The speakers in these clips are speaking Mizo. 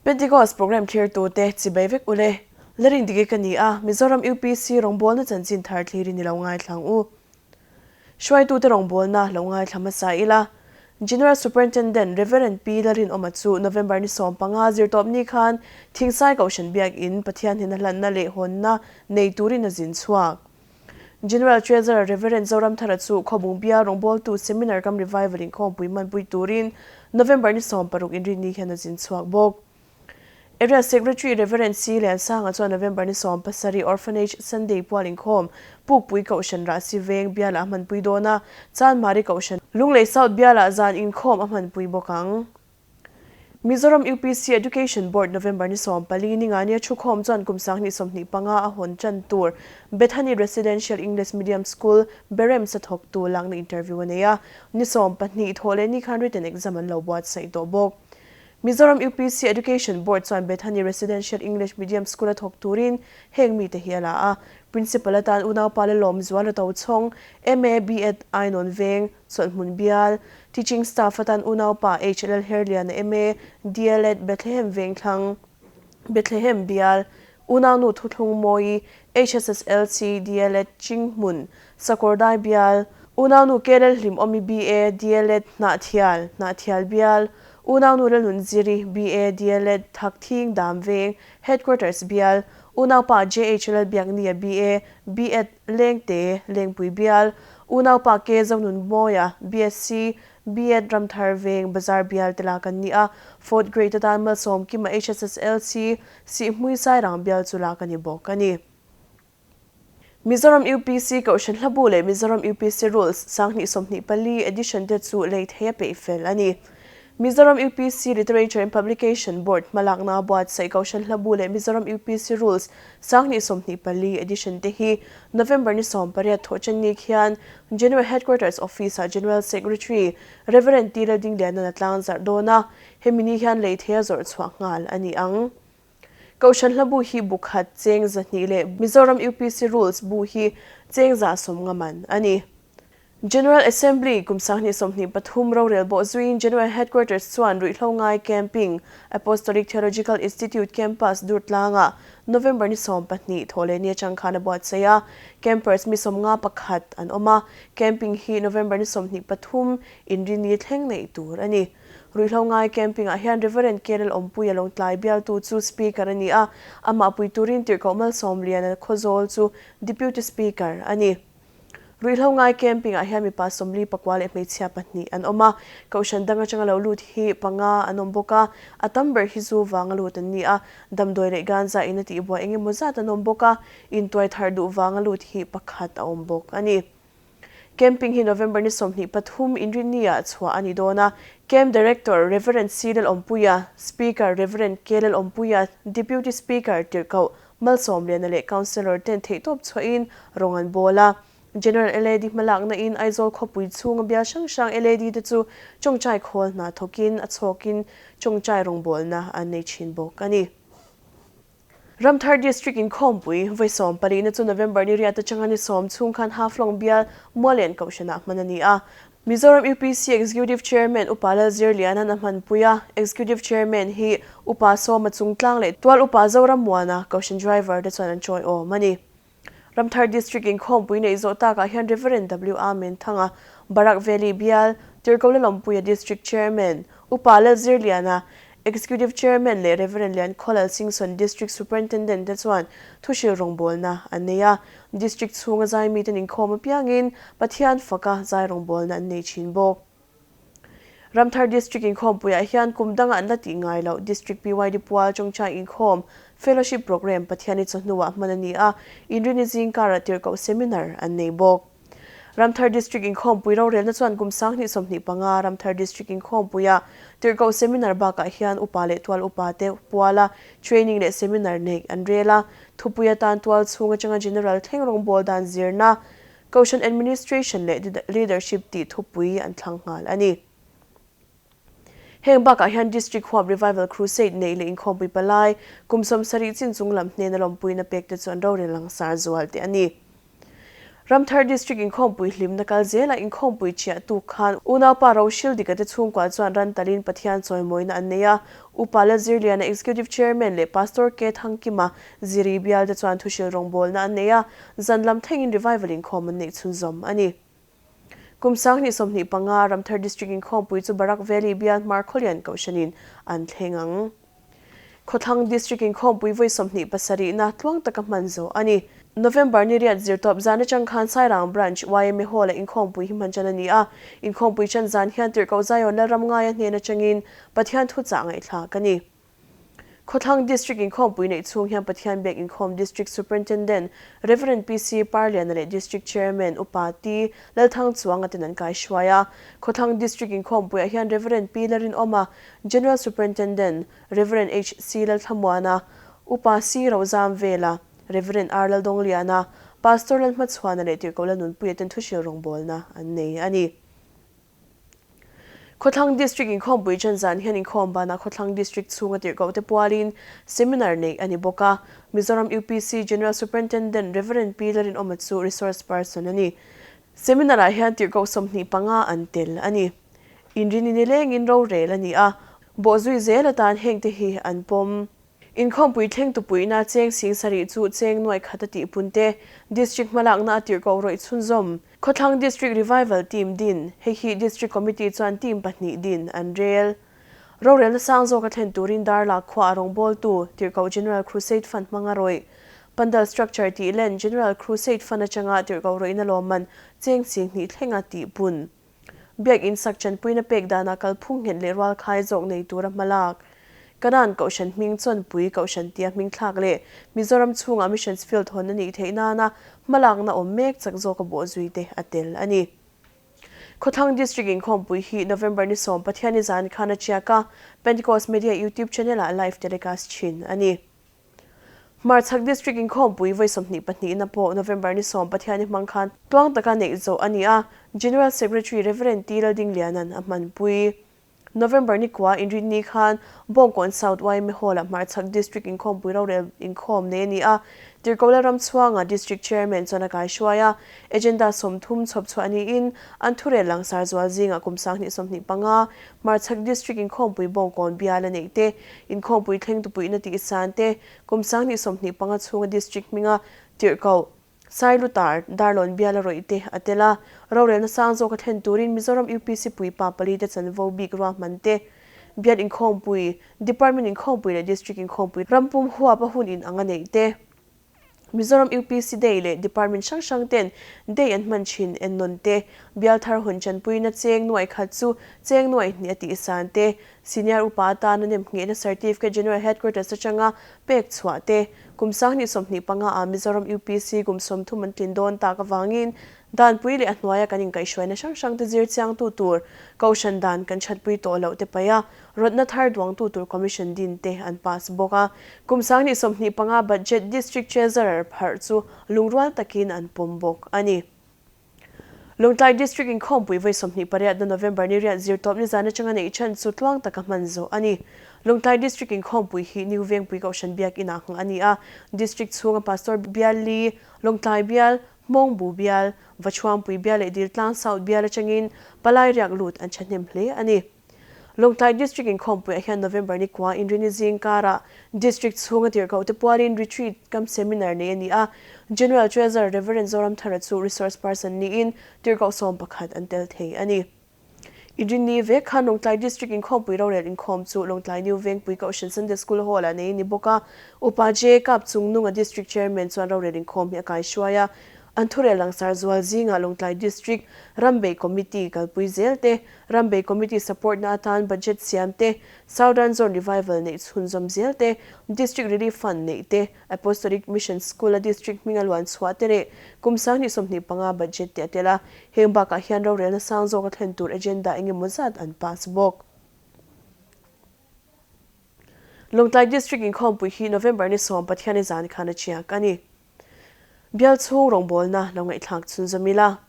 Pentecost Programme thlirtute chibei vek ule. Larin diki ka ni a, Mizoram UPC rawngbawlna chanchin thar thlirin i lo ngaithla ang u. Hruaitute rawngbawlna lo ngaithla hmasa ila. General Superintendent Rev. Pi Larinawma chu November ni 15 zirtawp ni khan Thingsai Kohhran Biakin Pathian hnena hlanna leh hawnna nei turin a zin chhuak. General Treasurer Rev. Zoramthara chu Khawbung Bial rawngbawltu Seminar kam Revival inkhawmpui hmanpui turin November ni 16 inrinni hian a zin chhuak bawk. Area Secretary Rev. C. Liansanga chuan November ni 17 Orphanage Sunday pual inkhawm Pukpui Kohhran Rahsi Veng bialah a hmanpui dawn a, Chanmari Kohhran Lunglei South bialah zan inkhawm a hmanpui bawk ang. Mizoram UPC Education Board November ni 14 ningania thukhawm chuan kum 2025 a hawn tan tur Bethany Residential English Medium School, Berems a thawktu lakna interview a nei a, ni 12 thawh leh ni khan written exam an lo buatsaih tawh bawk. Mizoram UPC Education Board chuan Bethany Residential English Medium School a thawk turin heng mite hi a la a, Principal atan unaupa Lalawmzuala Tochhawng, MA B.Ed Ainawn Veng, Chawlhhmun Bial, Teaching Staff atan unaupa H. Lalherliana MA, DLEd Bethlehem Vengthlang, Bethlehem Bial, Unaunu Thuthlung Mawi, HSSLC, DLEd Chinghmun, Sakawrdai Bial, Unaunu Kelel Hlimawmi BA, DLEd Hnahthial, Hnahthial Bial, Unaunu Lalnun Ziri BA, DLEd Thakthing Dam Veng, Headquarters Bial, Unaupa JH Lalbiaknia BA, BEd Lengte, Lengpui Bial, Unaupa K Zonun Mawia BSc, BEd Ramthar Veng, Bazar Bial te lak an ni a, Fourth Grade atan Malsawmkima HSSLC, Sihhmui Sairang Bial chu lak a ni bawk a ni. Mizoram UPC Kohhran Hlabu leh Mizoram UPC Rules 2024 edition te chu lei thei a peih fel a ni. Mizoram UPC Literature and Publication Board hmalakna buatsaih Kohhran Hlabu leh Mizoram UPC Rules 2024 edition te hi November ni 18 thawhchanni khian General Headquarters Office-ah General Secretary Rev. T. Laldingliana'n a tlangzarh dawn a, hemi ni hian lei thei a zawrh chhuah nghal a ni ang. Kohhran hla bu hi bu khat cheng 200 leh Mizoram UPC Rules bu hi cheng 150 man a ni. General Assembly kum 2023 rorel bawh zuiin General Headquarters chuan ruihhlo ngai camping Apostolic Theological Institute Campus Durtlangah November ni 12 thawh leh ni atang khan a buatsaih a, campers mi 51 an awm a, camping hi November ni 23 inrini thleng neih tur a ni. Ruihhlo ngai camping ah hian Reverend Kerel Awmpuia Lawngtlai bialtu chu Speaker a ni a, amah pui turin Tirhkoh Malsawmliana Khawzawl chu Deputy Speaker a ni. Ruihhlo ngai camping ah hian mipa 44 leh hmeichhia pahnih an awm a, Kohhran dang atanga lo lut hi panga an awm bawk a, a tam ber hi zu vanga lut an ni a, damdawi leh ganja in a tihbuai eng emaw zat an awm bawk a, intuai thar duh vanga lut hi pakhat a awm bawk a ni. Camping hi November ni 23 Inrinni-ah chhuah a ni dawn a, Camp Director Rev. C. Lalawmpuia, Speaker Rev. K. Lalawmpuia, Deputy Speaker Tirhkoh Malsawmliana leh Councillor ten theihtawp chhuahin rawng an bawl a. General LAD hmalakna in Aizawl khawpui chhunga bial hrang hrang LAD te chu tawngtai khawl hna thawkin a chhawkin tawngtai rawngbawlna an nei thin bawk a ni. Ramthar District inkhawmpui vawi 14 na chu November ni riat atanga ni 10 chhung khan Haflong bial Muallian Kohhranah hman a ni a. Mizoram UPC Executive Chairman Upa Lalzirliana'n a hmanpui a, Executive Chairman hi Upa Sawma Chungtlang leh Tual Upa Zorammuana Kohhran Driver te chuan an tawiawm a ni. Ramthar District inkhawmpui neih zawh takah hian Rev. W. Amen Thanga, Barak Valley bial, Tirhkoh Lalawmpuia District Chairman, Upa Lalzirliana, Executive Chairman leh Rev. Liankhawlal Singson District Superintendent te chuan thuhril rawngbawlna an nei a. District chhunga zaimiten inkhawm apiangin Pathian faka zai rawngbawlna an nei thin bawk. Ramthar District inkhawmpuiah hian kum danga an la tih ngai loh District PYD pual Chawngchai inkhawm Fellowship Programme Pathiani chawhnuah hman a ni a, Inrini zingkarah tirhkoh seminar an nei bawk. Ramthar District inkhawmpui rorelna chuan kum 2025 Ramthar District inkhawmpuia tirhkoh seminar bakah hian upa leh tual upa te puala training leh seminar neih an rel a, thupui atan tual chhung atanga General thleng rawngbawl dan zirna Kohhran Administration leh Leadership tih thupui an thlang nghal a ni. Heng bakah hian District huap Revival Crusade neih leh inkhawmpui palai kum 70 chin chung lam hnena lawmpuina pek te chu an rorel langsar zual teh a ni. Ramthar District inkhawmpui hlimna kal zelah inkhawmpui chiah tuk khan unaupa Roshil Dika te chhungkua chuan ran talin Pathian chawimawina an nei a. Upa Lalzirliana Executive Chairman leh Pastor K Thangkima Ziri bial te chuan thuhril rawngbawlna an nei a, zan lam thlengin revival inkhawm an neih chhunzawm a ni. Kum 2025 Ramthar District inkhawmpui chu Barak Valley bial hmar khawlian kohhranin an thleng ang. Khawthlang District inkhawmpui vawi 27 na tluang taka hman zawh a ni. November ni riat zirtawp zan atang khan Sairang Branch yma Hall-a inkhawmpui hi hman tan a ni a. Inkhawmpui tan zan hian Tirhkoh Zion Lalram ngaia hnen atangin Pathian thuchah ngaihthlak a ni. Khawthlang District inkhawmpui neih chhung hian Pathian biak inkhawm District Superintendent Rev. PC Parliana leh District Chairman Upa T Lalthangchuanga ten an kaihruai a. Khawthlang District inkhawmpuiah hian Rev. P Larinawma, General Superintendent Rev. HC Lalthlamuana, Upa C Rozamvela, Rev. R Laldawngliana, Pastor Lalhmachhuana leh Tirhkoh Lalnunpuia ten thuhril rawngbawlna an nei a ni. Khawthlang District inkhawmpui ṭan zan hian inkhawm banah Khawthlang District chhunga tirhkoh te pualin seminar neih a ni bawk a. Mizoram UPC General Superintendent Rev. Pi Larinawma chu resource person a ni. Seminar ah hian tirhkoh 25 an tel a ni. Inrini nilengin rorel a ni a, bawhzui zel atan hengte hi an pawm. Inkhawmpui thleng tupuina cheng sing sarih chu cheng nuai khat a tih pun te, District hmalakna a tirhkoh rawih chhunzawm. Khawthlang District Revival Team din, hei hi District Committee chuan team pahnih din an rel. Rorelna sang zawka thlen turin Darlak khua a rawngbawltu Tirhkoh General Crusade Fund hmanga rawih. Pandal structure tih len General Crusade Fund atanga tirhkoh rawihna lawmman cheng sing hnih thlenga tih pun. Biakinn sak chanpuina pek danah kalphung nghet leh rual khai zawk nei tura hmalak. Kanan Kohhran hming chawnpui Kohhran tia hming thlak leh Mizoram chhungah Missions Field hawn a nih theih nana hmalakna awm mek chak zawka bawhzui te a tel a ni. Khawthlang District inkhawmpui hi November ni sawm Pathianni zan khan a chiak a, Pentecost Media YouTube channel ah live telecast thin a ni. Hmarchhak District inkhawmpui vawi 22 na pawh November ni sawm Pathianni hmang khan tluang taka neih zawh a ni a, General Secretary Rev. T. Laldingliana'n a hmanpui. November ni kua inrinni khan Bawngkawn South yma Hall-ah Hmarchhak District inkhawmpui rorel inkhawm nei a ni a, Tirhkohla Ramchhuanga District Chairman chuan a kaihruai a, Agenda 30 chhawp chhuah niin an thurel langsar zual zingah kum 2025 Hmarchhak District inkhawmpui Bawngkawn bial a neih te, inkhawmpui thleng tupuihna tih san te, kum 2025 chhunga District hminga tirhkoh Sailutar, Darlawn bial a rawih te a tel a. Rorelna sang zawka thlen turin Mizoram UPC puipa pali te chanvo bik ruahman te, bial inkhawmpui, Department inkhawmpui leh District inkhawmpui rampum huap a hun inang a neih te, Mizoram UPC Day leh Department hrang hrang ten Day an hman thin ennawn te, bial thar hun chanpuina cheng nuai khat chu cheng nuai hnih a tih san te, Senior upa atana nemnghehna Certificate General Headquarters atanga pek chhuah te, kum 2025 ah Mizoram UPC kum 30 an tlin dawn tak avangin Danpui leh a hnuaia kan inkaihhruaina hrang hrang te zir chiangtu tur Kohhran dan kan thatpui tawh loh te paih a, rawtna thar duangtu tur Commission din te an pass bawk a. Kum 2025 Budget District Treasurer pharh chu lungrual takin an pawm bawk a ni. Lawngtlai District inkhawmpui vawi 28 na November ni riat zirtawp nizan atanga neih chhan chu tluang taka hman zawh a ni. Lawngtlai District inkhawmpui hi New Vengpui Kohhran Biak Inah nghah a ni a, District chhunga Pastor Bial Li, Lawngtlai Bial, Hmawngbu Bial, Vachhuampui Bial leh Diltlang South Bial atangin palai riak lut an thahnem hle a ni. Lawngtlai District inkhawmpuiah hian November ni kua Inrini zing karah District chhunga tirhkoh te pualin Retreat kam Seminar nei a ni a, General Treasurer Rev. Zoramthara chu Resource Person niin tirhkoh 11 an tel thei a ni. Inrinni vek khan Lawngtlai District inkhawmpui rorel inkhawm chu Lawngtlai New Vengpui Kohhran Sunday School Hall-ah nei a ni bawk a, Upa J. Kap Chungnunga District Chairman chuan rorel inkhawm hi a kaihruai a. An thurel langsar zual zingah Lawngtlai District Rambei Committee kalpui zel te, Rambei Committee support-na atan budget siam te, Southern Zone Revival neih chhunzawm zel te, District Relief Fund neih te, Apostolic Mission School-a District hminga luan chhuah te leh kum 2025 budget te a tel a. Heng bakah hian rorelna sang zawka thlen tur agenda eng emaw zat an pass bawk. Lawngtlai District inkhawmpui hi November ni sawm Pathianni zan khan a chiak a ni. Bial chhung rawngbawlna lo ngaihthlak chhunzawm ila.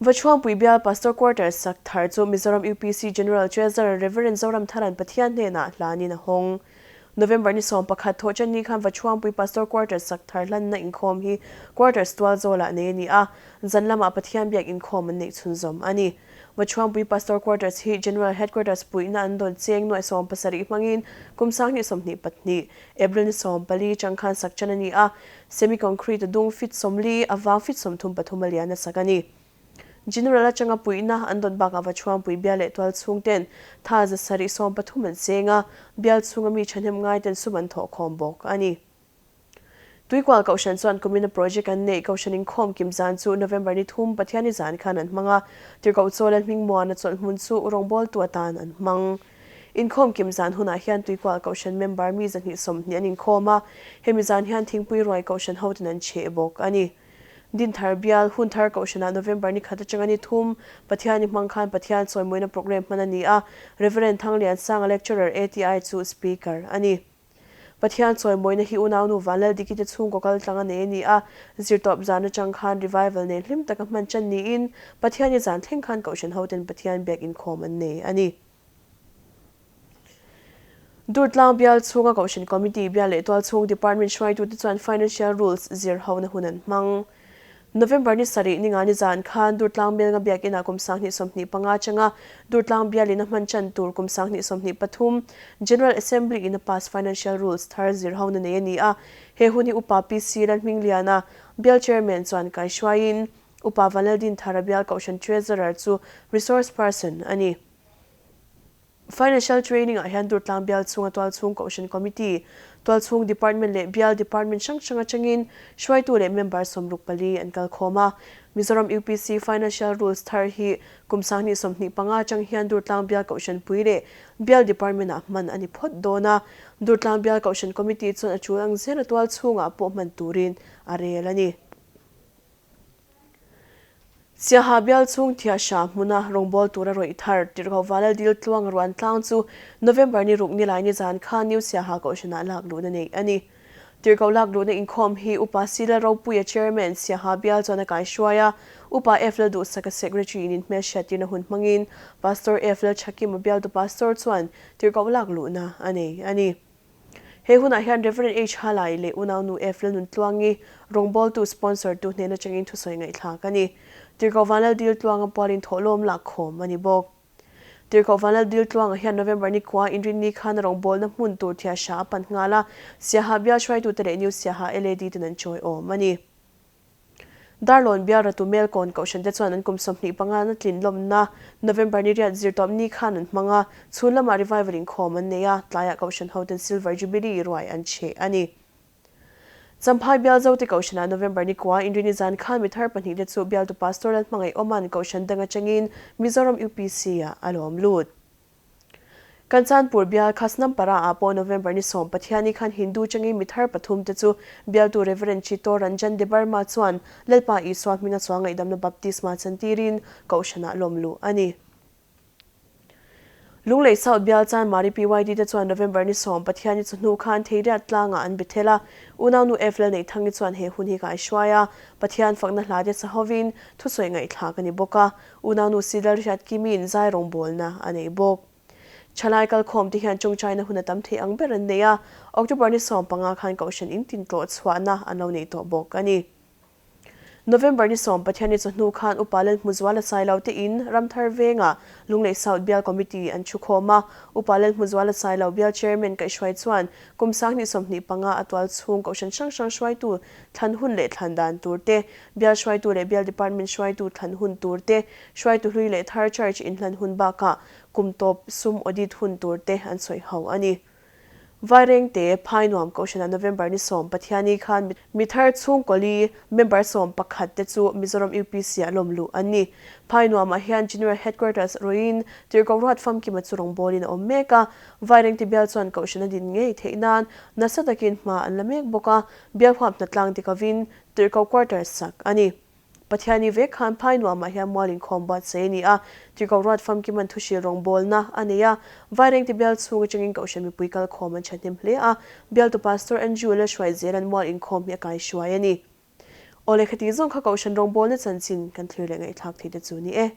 Vachhuangpui Bial Pastor Quarters sak thar chu Mizoram UPC General Treasurer Rev. Zoramtharan Pathian hnenah hlanin a hawng. November ni 11 Thawhṭanni khan Vachhuangpui Pastor Quarters sak thar hlanna inkhawm hi Quarters tual zawlah nei a ni a, zan lamah Pathian biak inkhawm an neih chhunzawm a ni. Vachhuangpui Pastor Quarters hi General Headquarters puihna an dawn cheng nuaih 70 hmangin kum 2022, April ni 14 chang khan sak ṭan a ni a, semi-concrete a dung fit 40, a vang fit 33 a lian a sak a ni. General atanga puihna an dawn bakah Vachhuangpui bial leh tual chhungten tha 730 an cheng a, bial chhunga mi thahnem ngaiten sum an thawh khawm bawk a ni. Tuikual Kohhran chuan kumina project an neih Kohhran inkhawm kim zan chu November ni thum Pathianni zan khan an hmang a, Tirhkoh Chawla Hmingmuana chawlhhmun chu rawngbawltu atan an hmang. Inkhawm kim zan hunah hian Tuikual Kohhran member mi 220 an inkhawm a, hemi zan hian thingpui ruai Kohhran hoten an cheh bawk a ni. Dinthar bial, Hunthar Kohhranah November ni khat atanga ni thum, Pathiani hmang khan Pathian chawimawina programme hman a ni a, Reverend Thangliansanga Lecturer ATI chu Speaker a ni. Pathian chawimawina hi unaunu Vanlaldiki te chhungkaw kal tlang a nei a ni a, zirtawp zan atang khan revival nen hlim taka hman chan niin Pathiani zan thleng khan Kohhran hoten Pathian biak inkhawm an nei a ni. Durtlang bial chhunga Kohhran Committee bial leh tualchhung Department hruaitute chuan Financial Rules zir hona hun an hmang. November ni sarih ni nga ni zan khan Durtlang Melnga Biakinah kum 2025 atanga Durtlang bialin a hman chan tur kum 2023 General Assembly in a pass Financial Rules thar zir hona nei a ni a. He hun hi Upa PC Lalhmingliana, Bial Chairman chuan kaihruaiin Upa Vanlaldinthara Bial Kohhran Treasurer chu Resource Person a ni. Financial Training ah hian Durtlang bial chhunga tualchhung Kohhran Committee, tualchhung Department leh bial Department hrang hrang atangin hruaitu leh member 64 an kal khawm a. Mizoram UPC Financial Rules thar hi kum 2025 atang hian Durtlang bial Kohhran pui leh bial Department ah hman a ni phawt dawn a. Durtlang bial Kohhran Committee chuan a tul ang zela tualchhungah pawh hman turin a rel a ni. Siaha bial chhung Thiasha hmuna rawngbâwl tura rawih thar Tirhkoh Valaldil Tluang ruan tlang chu November ni ruk nilai ni zan khan New Siaha Kohhranah lak luhna neih a ni. Tirhkoh lak luhna inkhawm hi Upa C Lalropuia Chairman Siaha bial chuan a kaihruai a, Upa F Lalduhsaka Secretary in inhmelhriattirna hun hmangin Pastor F Lalthakima bialtu Pastor chuan Tirhkoh lak luhna a nei a ni. He hunah hian Rev. H. Halai leh unaunu F. Lalnuntluangi rawngbawltu sponsor tu hnen atangin thusawi ngaihthlak a ni. Tirhkoh Vanlaldil Tluanga pualin thawhlawm lakkhawm a ni bawk. Tirhkoh Vanlaldil Tluanga hian November ni kua Inrinni khan a rawngbawlna hmun tur Thiasha a pan nghal a, Siaha bial hruaitute leh New Siaha LAD ten an chawiawm a ni. Darlawn bial ratu Melkawn Kohhran te chuan an kum 25 na tlin lawmna November ni riat zirtawp ni khan an hmang a, chhun lamah revival inkhawm an nei a, tlaiah Kohhran hoten Silver Jubilee ruai an cheh a ni. Champhai bial Zote Kohhranah November ni kua Inrini zan khan mi thar pahnih te chu bialtu Pastor Lalhmangaih Awman Kohhran dang atangin Mizoram UPC-ah a lawm lut. Kanchanpur bial Khasnampara ah pawh November ni 10 Pathiani khan Hindu changin mi thar pathum te chu bialtu Rev. Chittor Ranjan Debarma chuan Lalpa Isua hminga chuang ngaihdamna baptisma chantirin Kohhranah lawm luh a ni. Lunglei South bial chan Mari PYD te chuan November ni 10 Pathiani chawhnu khan Theiriat tlangah an bethel a, unaunu F Lalneithangi chuan he hun hi kaihruai a, Pathian fakna hla te sahovin thusawi ngaihthlak a ni bawk a. Unaunu Sidal Hriat Kimi'n zai rawngbawlna a nei bawk. Thalai kalkhawm te hian tawngtaina hun a tam thei ang ber an nei a, October ni 15 khan Kohhran in tin tlawh chhuahna an lo nei tawh bawk a ni. November ni 10 Pathianni chawhnu khan Upa Lalhmuzuala Sailo te in Ramthar Vengah Lunglei South Bial Committee an thukhawm a, Upa Lalhmuzuala Sailo Bial Chairman kaihhruai chuan kum 2025 a tual chhung Kohhran hrang hrang hruaitu thlan hun leh thlan dan tur te, Bial hruaitu leh Bial Department hruaitu thlan hun tur te, hruaitu hlui leh thar Church inhlan hun bakah kum tawp sum audit hun tur te an sawi ho a ni. Vairengte, Phainuam Kohhranah November ni 10 Pathiani khan mi thar chhungkaw li member 11 te chu Mizoram UPC ah lawm luh an ni. Phainuamah hian General Headquarters ruiin Tirhkoh Ruat Famkima chu rawngbawlin a awm mek a, Vairengte bial chuan Kohhran a din ngei theih nan nasa takin hma an la mek bawk a, bial huap hnatlang tikavin Tirhkoh Quarters sak a ni. Pathiani vek khan phai nuamah hian mual inkhawm buatsaih a ni a, Tirhkoh Ruat Famkiman thuhrilh rawngbawlna a nei a, Vairengte bial chhung atangin Kohhran mipui kalkhawm an thahnem hle a, bialtu Pastor Andrew Lalhruaizela'n mual inkhawm hi a kaihruai a ni. Aw lehkha tih zawng kha Kohhran rawngbawlna chanchin kan thlir leh ngaihthlak thei te chu ni e.